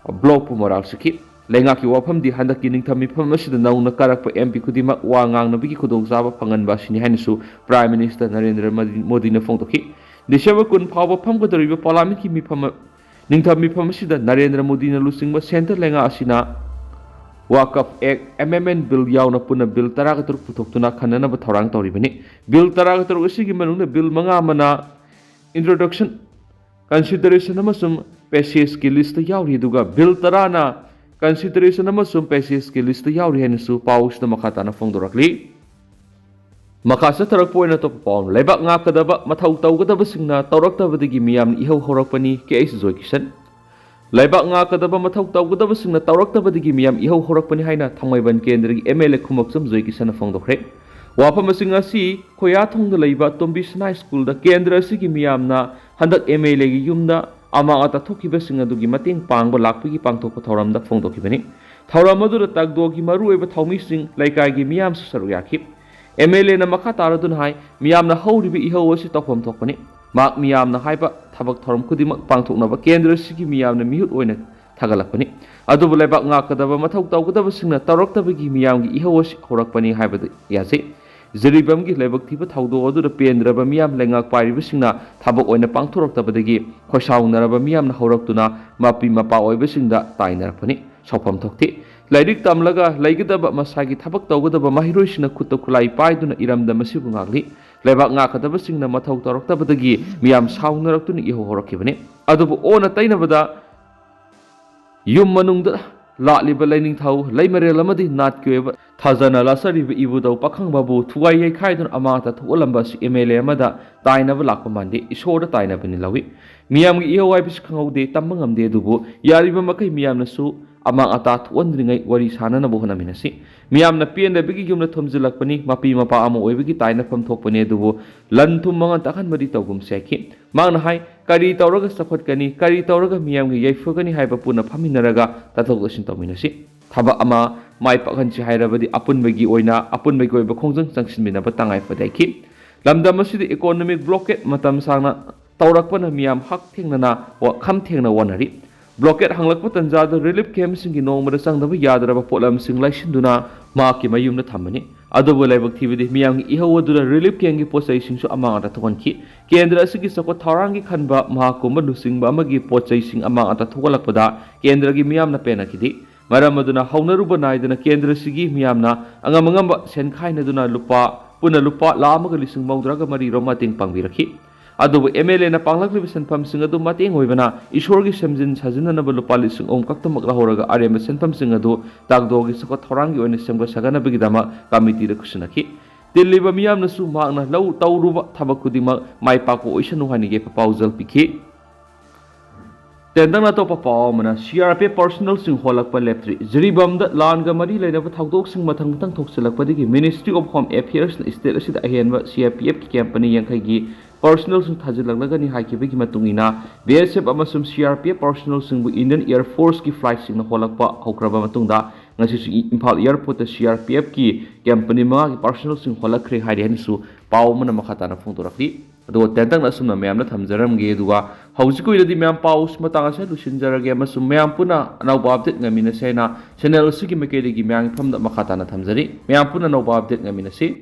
blockꯄꯨ ꯃꯔꯥꯜ ꯁꯤꯈꯤ꯫ ꯂꯩꯉꯥꯛꯀꯤ ꯋꯥꯐꯝꯗꯤ ꯍꯟꯗꯛꯀꯤ ꯅꯤꯡꯊꯝ ꯃꯤꯐꯝ ꯑꯁꯤꯗ ꯅꯧꯅ ꯀꯥꯔꯛꯄ ꯑꯦꯝ ꯄꯤ ꯈꯨꯗꯤꯡꯃꯛ ꯋꯥ ꯉꯥꯡꯅꯕꯒꯤ ꯈꯨꯗꯣꯡꯆꯥꯕ ꯐꯪꯍꯟꯕ ꯑꯁꯤꯅꯤ ꯍꯥꯏꯅꯁꯨ Prime Minister ꯅꯔꯦꯟꯗ꯭ꯔ ꯃꯣꯗꯤ-, ꯃꯣꯗꯤꯅ ꯐꯣꯡꯗꯣꯛꯈꯤ꯫ ꯗꯤꯁꯦꯝꯕꯔ ꯀꯨꯟ ꯐꯥꯎꯕ ꯐꯝꯒꯗꯧꯔꯤꯕ ꯄꯥꯔꯂꯤꯌꯥꯃꯦꯟꯠꯀꯤ ꯃꯤꯐꯝ, ꯅꯤꯡꯊꯝ ꯃꯤꯐꯝ ꯑꯁꯤꯗ ꯅꯔꯦꯟꯗ꯭ꯔ ꯃꯣꯗꯤꯅ ꯂꯨꯆꯤꯡꯕ ꯁꯦꯟꯇꯔ ꯂꯩꯉꯥꯛ ꯑꯁꯤꯅ ꯋꯥꯀꯐ ꯑꯦꯛ, ꯑꯦꯃꯦꯟꯗꯃꯦꯟꯠ ꯕꯤꯜ ꯌꯥꯎꯅ ꯄꯨꯟꯅ ꯕꯤꯜ ꯇꯔꯥꯒ ꯇꯔꯨꯛ ꯄꯨꯊꯣꯛꯇꯨꯅ ꯈꯟꯅꯅꯕ ꯊꯧꯔꯥꯡ ꯇꯧꯔꯤꯕꯅꯤ꯫ ꯕꯤꯜ ꯇꯔꯥꯒ ꯇꯔꯨꯛ ꯑꯁꯤꯒꯤ ꯃꯅꯨꯡꯗ ꯕꯤꯜ ꯃꯉꯥ ꯑꯃꯅ introduction, consideration ꯑꯃꯁꯨꯡ passageꯀꯤ listꯇ ꯌꯥꯎꯔꯤ, ꯑꯗꯨꯒ ꯕꯤꯜ ꯇꯔꯥꯅ consideration ꯑꯃꯁꯨꯡ passageꯀꯤ listꯇ ꯌꯥꯎꯔꯤ ꯍꯥꯏꯅꯁꯨ ꯄꯥꯎꯁꯤꯗ ꯃꯈꯥ ꯇꯥꯅ ꯐꯣꯡꯗꯣꯔꯛꯂꯤ꯫ ꯃꯈꯥ ꯆꯠꯊꯔꯛꯄ ꯑꯣꯏꯅ ꯑꯇꯣꯞꯄ ꯄꯥꯎ ꯑꯃ, ꯂꯩꯕꯥꯛ ꯉꯥꯛꯀꯗꯕ ꯃꯊꯧ ꯇꯧꯒꯗꯕꯁꯤꯡꯅ ꯇꯧꯔꯛꯇꯕꯗꯒꯤ ꯃꯤꯌꯥꯝꯅ ꯏꯍꯧ ꯍꯧꯔꯛꯄꯅꯤ, ꯀꯦ ꯑꯩꯆ ꯖꯣꯏꯀꯤꯁꯟ꯫ ꯂꯩꯕꯥꯛ ꯉꯥꯛꯀꯗꯕ ꯃꯊꯧ ꯇꯧꯒꯗꯕꯁꯤꯡꯅ ꯇꯧꯔꯛꯇꯕꯗꯒꯤ ꯃꯤꯌꯥꯝ ꯏꯍꯧ ꯍꯧꯔꯛꯄꯅꯤ ꯍꯥꯏꯅ ꯊꯥꯡꯃꯩꯕꯟ ꯀꯦꯟꯗ꯭ꯔꯒꯤ ꯑꯦꯝ ꯑꯦꯜ ꯑꯦ ꯈꯨꯃꯛꯆꯝ ꯖꯣꯏꯀꯤꯁꯟꯅ ꯐꯣꯡꯗꯣꯛꯈ꯭ꯔꯦ꯫ ꯋꯥꯐꯝꯁꯤꯡ ꯑꯁꯤ ꯈꯣꯌꯥꯊꯣꯡꯗ ꯂꯩꯕ ꯇꯣꯝꯕꯤ ꯁꯅꯥ ꯁ꯭ꯀꯨꯜꯗ ꯀꯦꯟꯗ꯭ꯔ ꯑꯁꯤꯒꯤ ꯃꯤꯌꯥꯝꯅ ꯍꯟꯗꯛ ꯑꯦꯝ ꯑꯦꯜ ꯑꯦꯒꯤ ꯌꯨꯝꯗ ꯑꯃꯥꯡ ꯑꯇꯥ ꯊꯣꯛꯈꯤꯕꯁꯤꯡ ꯑꯗꯨꯒꯤ ꯃꯇꯦꯡ ꯄꯥꯡꯕ ꯂꯥꯛꯄꯒꯤ ꯄꯥꯡꯊꯣꯛꯄ ꯊꯧꯔꯝꯗ ꯐꯣꯡꯗꯣꯛꯈꯤꯕꯅꯤ꯫ ꯊꯧꯔꯝ ꯑꯗꯨꯗ ꯇꯒꯗꯣꯒꯤ ꯃꯔꯨꯑꯣꯏꯕ ꯊꯧꯃꯤꯁꯤꯡ, ꯂꯩꯀꯥꯏꯒꯤ ꯃꯤꯌꯥꯝꯁꯨ ꯁꯔꯨꯛ ꯌꯥꯈꯤ꯫ ꯑꯦꯝ ꯑꯦꯜ ꯑꯦꯅ ꯃꯈꯥ ꯇꯥꯔꯗꯨꯅ ꯍꯥꯏ, ꯃꯤꯌꯥꯝꯅ ꯍꯧꯔꯤꯕ ꯏꯍꯧ ꯑꯁꯤ ꯇꯧꯐꯝ ꯊꯣꯛꯄꯅꯤ꯫ ꯃꯍꯥꯛ ꯃꯤꯌꯥꯝꯅ ꯍꯥꯏꯕ ꯊꯕꯛ ꯊꯧꯔꯝ ꯈꯨꯗꯤꯡꯃꯛ ꯄꯥꯡꯊꯣꯛꯅꯕ ꯀꯦꯟꯗ꯭ꯔ ꯑꯁꯤꯒꯤ ꯃꯤꯌꯥꯝꯅ ꯃꯤꯍꯨꯠ ꯑꯣꯏꯅ ꯊꯥꯒꯠꯂꯛꯄꯅꯤ꯫ ꯑꯗꯨꯕꯨ ꯂꯩꯕꯥꯛ ꯉꯥꯛꯀꯗꯕ ꯃꯊꯧ ꯇꯧꯒꯗꯕꯁꯤꯡꯅ ꯇꯧꯔꯛꯇꯕꯒꯤ ꯃꯤꯌꯥꯝꯒꯤ ꯏꯍꯧ ꯑꯁꯤ ꯍꯧꯔꯛꯄꯅꯤ ꯍꯥꯏꯕꯗ ꯌꯥꯖꯩ꯫ ꯖꯤꯔꯤꯕꯥꯝꯒꯤ ꯂꯥꯏꯕꯛ ꯊꯤꯕ ꯊꯧꯗꯣꯛ ꯑꯗꯨꯗ ꯄꯦꯟꯗ꯭ꯔꯕ ꯃꯤꯌꯥꯝ ꯂꯩꯉꯥꯛ ꯄꯥꯏꯔꯤꯕꯁꯤꯡꯅ ꯊꯕꯛ ꯑꯣꯏꯅ ꯄꯥꯡꯊꯣꯔꯛꯇꯕꯗꯒꯤ ꯈꯣꯏꯁꯥꯎꯅꯔꯕ ꯃꯤꯌꯥꯝꯅ ꯍꯧꯔꯛꯇꯨꯅ ꯃꯄꯤ ꯃꯄꯥ ꯑꯣꯏꯕꯁꯤꯡꯗ ꯇꯥꯏꯅꯔꯛꯄꯅꯤ꯫ ꯁꯥꯎꯐꯝ ꯊꯣꯛꯇꯦ꯫ ꯂꯥꯏꯔꯤꯛ ꯇꯝꯂꯒ ꯂꯩꯒꯗꯕ ꯃꯁꯥꯒꯤ ꯊꯕꯛ ꯇꯧꯒꯗꯕ ꯃꯍꯩꯔꯣꯏꯁꯤꯡꯅ ꯈꯨꯠꯇ ꯈꯨꯠꯂꯥꯏ ꯄꯥꯏꯗꯨꯅ ꯏꯔꯝꯗꯝ ꯑꯁꯤꯕꯨ ꯉꯥꯛꯂꯤ꯫ ꯂꯩꯕꯥꯛ ꯉꯥꯛꯀꯗꯕꯁꯤꯡꯅ ꯃꯊꯧ ꯇꯧꯔꯛꯇꯕꯗꯒꯤ ꯃꯤꯌꯥꯝ ꯁꯥꯎꯅꯔꯛꯇꯨꯅ ꯏꯍꯧ ꯍꯧꯔꯛꯈꯤꯕꯅꯤ꯫ ꯑꯗꯨꯕꯨ ꯑꯣꯟꯅ ꯇꯩꯅꯕꯗ ꯌꯨꯝ ꯃꯅꯨꯡꯗ ꯂꯥꯠꯂꯤꯕ ꯂꯥꯏꯅꯤꯡꯊꯧ, ꯂꯩꯃꯔꯦꯜ ꯑꯃꯗꯤ ꯅꯥꯠꯀꯤ ꯑꯣꯏꯕ ꯊꯥꯖꯅ ꯂꯥꯠꯆꯔꯤꯕ ꯏꯕꯨꯙꯧ ꯄꯥꯈꯪꯕꯕꯨ ꯊꯨꯒꯥꯏ ꯌꯩꯈꯥꯏꯗꯨꯅ ꯑꯃꯥꯡ ꯑꯇꯥ ꯊꯣꯛꯍꯜꯂꯝꯕ ꯑꯁꯤ ꯑꯦꯝ ꯑꯦꯜ ꯑꯦ ꯑꯃꯗ ꯇꯥꯏꯅꯕ ꯂꯥꯛꯄ ꯃꯥꯟꯗꯦ, ꯏꯁꯣꯔꯗ ꯇꯥꯏꯅꯕꯅꯤ ꯂꯧꯏ꯫ ꯃꯤꯌꯥꯝꯒꯤ ꯏꯍꯧ ꯍꯥꯏꯕꯁꯤ ꯈꯪꯍꯧꯗꯦ, ꯇꯝꯕ ꯉꯝꯗꯦ, ꯑꯗꯨꯕꯨ ꯌꯥꯔꯤꯕ ꯃꯈꯩ ꯃꯤꯌꯥꯝꯅꯁꯨ ꯑꯃꯥꯡ ꯑꯇꯥ ꯊꯣꯛꯍꯟꯗ꯭ꯔꯤꯉꯩ ꯋꯥꯔꯤ ꯁꯥꯟꯅꯅꯕ ꯍꯣꯠꯅꯃꯤꯟꯅꯁꯤ꯫ ꯃꯤꯌꯥꯝꯅ ꯄꯦꯟꯗꯕꯒꯤ ꯌꯨꯝꯗ ꯊꯣꯝꯖꯤꯜꯂꯛꯄꯅꯤ, ꯃꯄꯤ ꯃꯄꯥ ꯑꯃ ꯑꯣꯏꯕꯒꯤ ꯇꯥꯏꯅꯐꯝ ꯊꯣꯛꯄꯅꯤ, ꯑꯗꯨꯕꯨ ꯂꯟ ꯊꯨꯝ ꯃꯉꯥ ꯇꯥꯛꯍꯟꯕꯗꯤ ꯇꯧꯒꯨꯝꯁꯦ ꯍꯥꯏꯈꯤ꯫ ꯃꯍꯥꯛꯅ ꯍꯥꯏ, ꯀꯔꯤ ꯇꯧꯔꯒ ꯆꯥꯎꯈꯠꯀꯅꯤ, ꯀꯔꯤ ꯇꯧꯔꯒ ꯃꯤꯌꯥꯝꯒꯤ ꯌꯥꯏꯐꯒꯅꯤ ꯍꯥꯏꯕ ꯄꯨꯟꯅ ꯐꯝꯃꯤꯟꯅꯔꯒ ꯇꯥꯊꯣꯛ ꯇꯥꯁꯤꯟ ꯇꯧꯃꯤꯟꯅꯁꯤ꯫ ꯊꯕꯛ ꯑꯃ ꯃꯥꯏ ꯄꯥꯛꯍꯟꯁꯤ ꯍꯥꯏꯔꯕꯗꯤ ꯑꯄꯨꯟꯕꯒꯤ ꯑꯣꯏꯅ, ꯑꯄꯨꯟꯕꯒꯤ ꯑꯣꯏꯕ ꯈꯣꯡꯖꯪ ꯆꯪꯁꯤꯟꯃꯤꯟꯅꯕ ꯇꯉꯥꯏ ꯐꯗꯦ ꯍꯥꯏꯈꯤ꯫ ꯂꯝꯗꯝ ꯑꯁꯤꯗ economic blockade ꯃꯇꯝ ꯁꯥꯡꯅ ꯇꯧꯔꯛꯄꯅ ꯃꯤꯌꯥꯝ ꯍꯛꯊꯦꯡꯅꯅ ꯋꯥ-, ꯈꯝ ꯊꯦꯡꯅ ꯋꯥꯅꯔꯤ꯫ ꯕ꯭ꯂꯣꯀꯦꯠ ꯍꯥꯡꯂꯛꯄ ꯇꯟꯖꯥꯗ ꯔꯤꯂꯤꯐ ꯀꯦꯝꯞꯁꯤꯡꯒꯤ ꯅꯣꯡꯃꯗ ꯆꯪꯗꯕ ꯌꯥꯗ꯭ꯔꯕ ꯄꯣꯠꯂꯝꯁꯤꯡ ꯂꯩꯁꯤꯟꯗꯨꯅ ꯃꯍꯥꯛꯀꯤ ꯃꯌꯨꯝꯗ ꯊꯝꯕꯅꯤ꯫ ꯑꯗꯨꯕꯨ ꯂꯥꯏꯕꯛ ꯊꯤꯕꯗꯤ ꯃꯤꯌꯥꯝꯒꯤ ꯏꯍꯧ ꯑꯗꯨꯅ ꯔꯤꯂꯤꯐ ꯀꯦꯝꯞꯀꯤ ꯄꯣꯠ ꯆꯩꯁꯤꯡꯁꯨ ꯑꯃꯥꯡ ꯑꯇꯥ ꯊꯣꯛꯍꯟꯈꯤ꯫ ꯀꯦꯟꯗ꯭ꯔ ꯑꯁꯤꯒꯤ ꯆꯥꯎꯈꯠ ꯊꯧꯔꯥꯡꯒꯤ ꯈꯟꯕ ꯃꯍꯥꯛꯀꯨꯝꯕ ꯂꯨꯆꯤꯡꯕ ꯑꯃꯒꯤ ꯄꯣꯠ ꯆꯩꯁꯤꯡ ꯑꯃꯥꯡ ꯑꯇꯥ ꯊꯣꯛꯍꯜꯂꯛꯄꯗ ꯀꯦꯟꯗ꯭ꯔꯒꯤ ꯃꯤꯌꯥꯝꯅ ꯄꯦꯟꯅꯈꯤꯗꯦ꯫ ꯃꯔꯝ ꯑꯗꯨꯅ ꯍꯧꯅꯔꯨꯕ ꯅꯥꯏꯗꯅ ꯀꯦꯟꯗ꯭ꯔꯁꯤꯒꯤ ꯃꯤꯌꯥꯝꯅ ꯑꯉꯝ ꯑꯉꯝꯕ ꯁꯦꯟ ꯈꯥꯏꯅꯗꯨꯅ ꯂꯨꯄꯥ, ꯄꯨꯟꯅ ꯂꯨꯄꯥ ꯂꯥꯈ ꯑꯃꯒ ꯂꯤꯁꯤꯡ ꯃꯧꯗ꯭ꯔꯥꯒ ꯃꯔꯤ ꯔꯣꯝ ꯃꯇꯦꯡ ꯄꯥꯡꯕꯤꯔꯛꯈꯤ꯫ ꯑꯗꯨꯕꯨ ꯑꯦꯝ ꯑꯦꯜ ꯑꯦꯅ ꯄꯥꯡꯂꯛꯂꯤꯕ ꯁꯦꯟꯐꯝꯁꯤꯡ ꯑꯗꯨ ꯃꯇꯦꯡ ꯑꯣꯏꯕꯅ ꯏꯁꯣꯔꯒꯤ ꯁꯦꯝꯖꯤꯟ ꯁꯥꯖꯤꯟꯅꯅꯕ ꯂꯨꯄꯥ ꯂꯤꯁꯤꯡ ꯑꯍꯨꯝ ꯈꯛꯇꯃꯛ ꯂꯧꯍꯧꯔꯒ ꯑꯔꯦꯝꯕ ꯁꯦꯟꯐꯝꯁꯤꯡ ꯑꯗꯨ ꯇꯥꯡꯗꯣꯒꯤ ꯆꯥꯎꯈꯠ ꯊꯧꯔꯥꯡꯒꯤ ꯑꯣꯏꯅ ꯁꯦꯝꯒꯠ ꯁꯥꯒꯠꯅꯕꯒꯤꯗꯃꯛ ꯀꯃꯤꯇꯤꯗ ꯈꯨꯠꯁꯤꯟꯅꯈꯤ꯫ ꯇꯤꯜꯂꯤꯕ ꯃꯤꯌꯥꯝꯅꯁꯨ ꯃꯍꯥꯛꯅ ꯂꯧ ꯇꯧꯔꯨꯕ ꯊꯕꯛ ꯈꯨꯗꯤꯡꯃꯛ ꯃꯥꯏ ꯄꯥꯛꯄ ꯑꯣꯏꯁꯅꯨ ꯍꯥꯏꯅ ꯌꯥꯏꯐ ꯄꯥꯎꯖꯦꯜ ꯄꯤꯈꯤ꯫ ꯇꯦꯟꯇꯛꯅ ꯑꯇꯣꯞꯄ ꯄꯥꯎ ꯑꯃꯅ, ꯁꯤ ꯑꯥꯔ ꯄꯤ ꯑꯦꯐ ꯄꯥꯔꯁꯣꯅꯦꯜꯁꯤꯡ ꯍꯣꯜꯂꯛꯄ ꯂꯦꯞꯇ꯭ꯔꯤ꯫ ꯖꯤꯔꯤꯕꯥꯝꯗ ꯂꯥꯟꯒ ꯃꯔꯤ ꯂꯩꯅꯕ ꯊꯧꯗꯣꯛꯁꯤꯡ ꯃꯊꯪ ꯃꯊꯪ ꯊꯣꯛꯆꯤꯜꯂꯛꯄꯗꯒꯤ Ministry of Home Affairsꯅ state ꯑꯁꯤꯗ ꯑꯍꯦꯟꯕ ꯁꯤ ꯑꯥꯔ ꯄꯤ ꯑꯦꯐꯀꯤ ꯀꯦꯝꯄꯅꯤ ꯌꯥꯡꯈꯩꯒꯤ ꯄꯥꯔꯁꯣꯅꯦꯜꯁꯤꯡ ꯊꯥꯖꯤꯜꯂꯛꯂꯒꯅꯤ ꯍꯥꯏꯈꯤꯕꯒꯤ ꯃꯇꯨꯡ ꯏꯟꯅ, ꯕꯤ ꯑꯦꯁ ꯑꯦꯐ ꯑꯃꯁꯨꯡ ꯁꯤ ꯑꯥꯔ ꯄꯤ ꯑꯦꯐ ꯄꯥꯔꯁꯣꯅꯦꯜꯁꯤꯡꯕꯨ ꯏꯟꯗꯤꯌꯟ ꯑꯦꯌꯔ ꯐꯣꯔꯁꯀꯤ ꯐ꯭ꯂꯥꯏꯠꯁꯤꯡꯅ ꯍꯣꯜꯂꯛꯄ ꯍꯧꯈ꯭ꯔꯕ ꯃꯇꯨꯡꯗ, ꯉꯁꯤꯁꯨ ꯏ-, ꯏꯝꯐꯥꯜ ꯑꯦꯌꯔꯄꯣꯔꯠꯇ ꯁꯤ ꯑꯥꯔ ꯄꯤ ꯑꯦꯐꯀꯤ ꯀꯦꯝꯄꯅꯤ ꯃꯉꯥꯒꯤ ꯄꯥꯔꯁꯣꯅꯦꯜꯁꯤꯡ ꯍꯣꯜꯂꯛꯈ꯭ꯔꯦ ꯍꯥꯏꯔꯤ ꯍꯥꯏꯅꯁꯨ ꯄꯥꯎ ꯑꯃꯅ ꯃꯈꯥ ꯇꯥꯅ ꯐꯣꯡꯗꯣꯔꯛꯂꯤ꯫ ꯑꯗꯨꯒ ꯇꯦꯟꯇꯛꯅ ꯑꯁꯨꯝꯅ ꯃꯌꯥꯝꯗ ꯊꯝꯖꯔꯝꯒꯦ꯫ ꯑꯗꯨꯒ ꯍꯧꯖꯤꯛꯀꯤ ꯑꯣꯏꯅꯗꯤ ꯃꯌꯥꯝ ꯄꯥꯎ ꯃꯇꯥꯡ ꯑꯁꯤꯗ ꯂꯣꯏꯁꯤꯟꯖꯔꯒꯦ ꯑꯃꯁꯨꯡ ꯃꯌꯥꯝ ꯄꯨꯟꯅ ꯑꯅꯧꯕ ꯑꯞꯗꯦꯠ ꯉꯥꯏꯃꯤꯟꯅꯁꯦ ꯍꯥꯏꯅ ꯆꯦꯅꯦꯜ ꯑꯁꯤꯒꯤ ꯃꯥꯏꯀꯩꯗꯒꯤ ꯃꯌꯥꯝꯒꯤ ꯃꯐꯝꯗ ꯃꯈꯥ ꯇꯥꯅ ꯊꯝꯖꯔꯤ꯫ ꯃꯌꯥꯝ ꯄꯨꯟꯅ ꯑꯅꯧꯕ ꯑꯞꯗꯦꯠ ꯉꯥꯏꯃꯤꯟꯅꯁꯤ꯫